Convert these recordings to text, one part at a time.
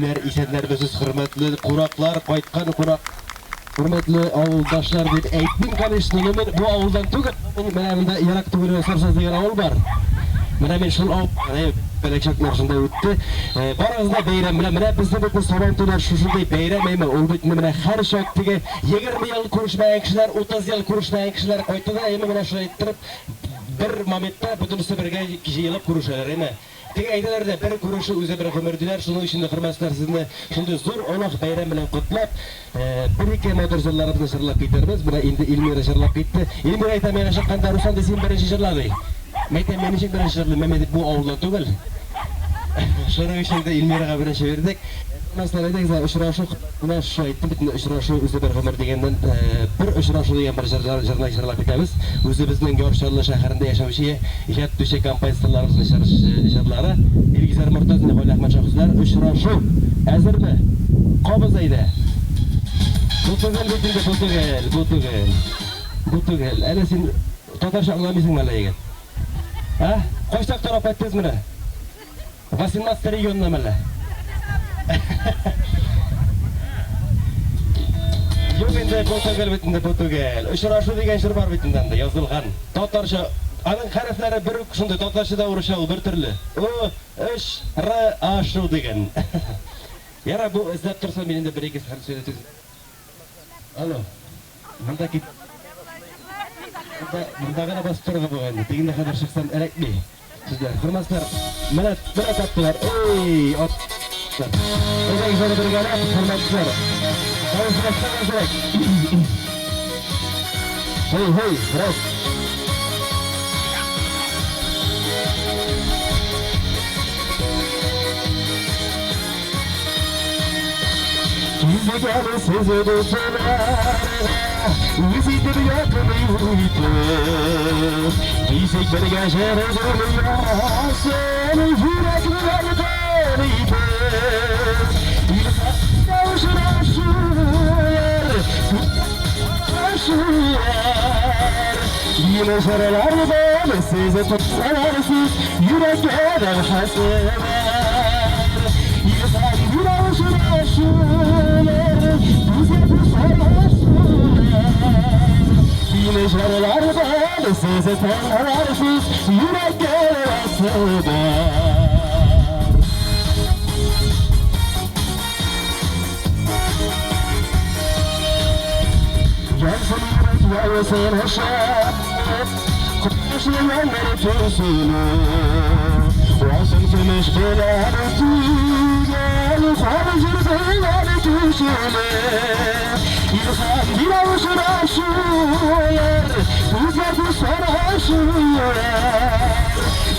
Исәннәрмесез, хөрмәтле кунаклар, кайткан кунак, хөрмәтле авылдашлар дип әйтмим, конечно, но мин бу авылдан түгел, мин менә монда ерак түгел генә Сарсаз дигән авыл бар. Менә мин шул авыл, бәләкчәкләр шунда үтте. Барыгызны да бәйрәм белән, менә безнең бит Сабантуйлар шушындый бәйрәм, әйме, ул бит менә һәрчак теге 20 ел күрешмәгән кешеләр, 30 ел күрешмәгән кешеләр кайтты да, әйме, менә шулай иттереп, бер моментта бөтенесе бергә җыелып күрешәләр, әйме. Теге әйтәләр дә, бер күрешү үзе бер гомер диләр, шуның өчен дә, хөрмәтлеләр, сезне шундый зур олуг бәйрәм белән котлап, бер-ике матур җырларыбызны җырлап китәрбез. Менә инде Эльмира җырлап китте. Эльмира әйтә, миңа чыкканда, Руслан, ди, син беренче җырла, ди. Мин әйтәм, мин ничек беренче җырлыйм, мин бит бу авылдан түгел. Шуның өчен дә Эльмирага беренче бирдек. Хөрмәтлеләр, әйдәгез әле, очрашу, менә шушы әйттем бит инде, очрашу үзе бер гомер дигәннән, бер очрашу дигән бер җыр җырны җырлап китәбез. Үзебезнең Яр Чаллы шәһәрендә яшәүче, иҗат итүче композиторларыбызның җыр җырлары. Илгизәр Мортазин, Гали Әхмәтша сүзләр, Очрашу! Әзерме? Кабыз әйдә! Бу түгел бит инде, бу түгел, бу түгел. Бу түгел. Әле син татарча аңламыйсыңмы әллә, егет? Ә? Кайсы яктан алып кайттыгыз менә? Восемнадцатый регионнан әллә? Юк инде, бу түгел бит инде, бу түгел. Очрашу дигән җыр бар бит инде анда, язылган. Татарча, аның хәрефләре бер үк шундый, татарча да урысча ул бер төрле. О, Өч, Р, А, шу дигән. Ярар, бу эзләп торса, мин инде бер-ике хәреф сөйләтеп. Алло. Монда кит. Монда, монда гына басып торырга була инде. Тегендә хәзер чыксам эләкми. Сүзләр. Хөрмәтләр, менә, менә таптылар. Эй, ат. Әйдәгез әле бергәләп, хөрмәтлеләр. Тавыш әзрәк. Һей, һей, раз. Килдек әле сез дусларга, Үз итеп якын итеп. Кисек бергә җыр дөньясын, Йөрәкне ялкын итеп. Илһамда очрашулар, Күктә Мине җырлардан сез тукталарсыз, Йөрәккә дәвасы бар. Илһам бирә очрашулар, Күзгә сорашулар. Мине җырлардан сез тыңларсыз, Йөрәккә дәвасы бар. Янсын йөрәк яусын ышык, Кояшлы яңгыр төсенә. Алтын көмеш белән түгел, Хор җыр белән төшенә. Илһам бирә очрашулар, Күзләр сорашулар.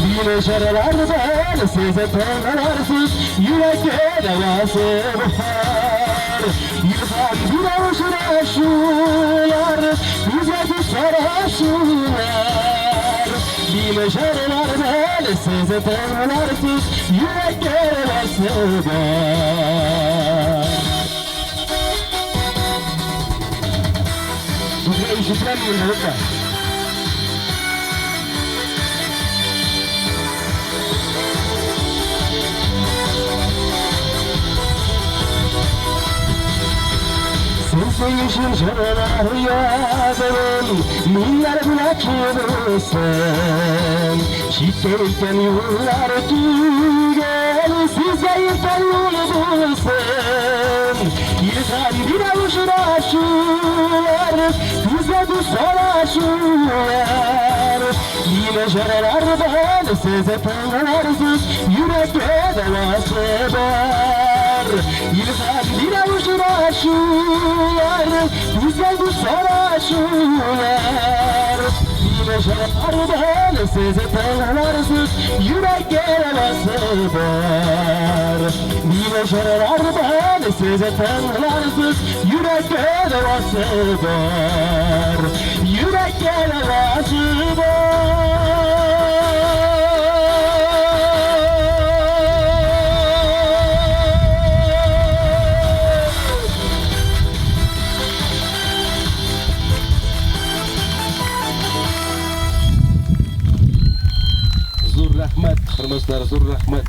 Мине җырлардан сез тыңларсыз, Йөрәккә дәвасы бар. Илһам бирә очрашулар, Күзгә күз карашулар. Мине җырлардан сез тыңларсыз, Йөрәккә дәвасы бар. Сезгә ишетеләме монда, юкмы? Сезнең өчен җырлар язамын, Миңнәр бүләк булсын. Читкә илткән юллар түгел, Сезгә илткән юл булсын. Илһам бирә очрашулар, Күзгә күз карашулар. Мине җырлардан сез тыңларсыз, Йөрәккә дәвасы бар. Илһам бирә очрашулар, Күзгә күз карашулар. Мине җырлардан сез тыңларсыз, Йөрәккә дәвасы бар. Мине җырлардан сез тыңларсыз, Йөрәккә дәвасы бар. Йөрәккә дәвасы бар. Зур рәхмәт, хөрмәтләр, зур рәхмәт.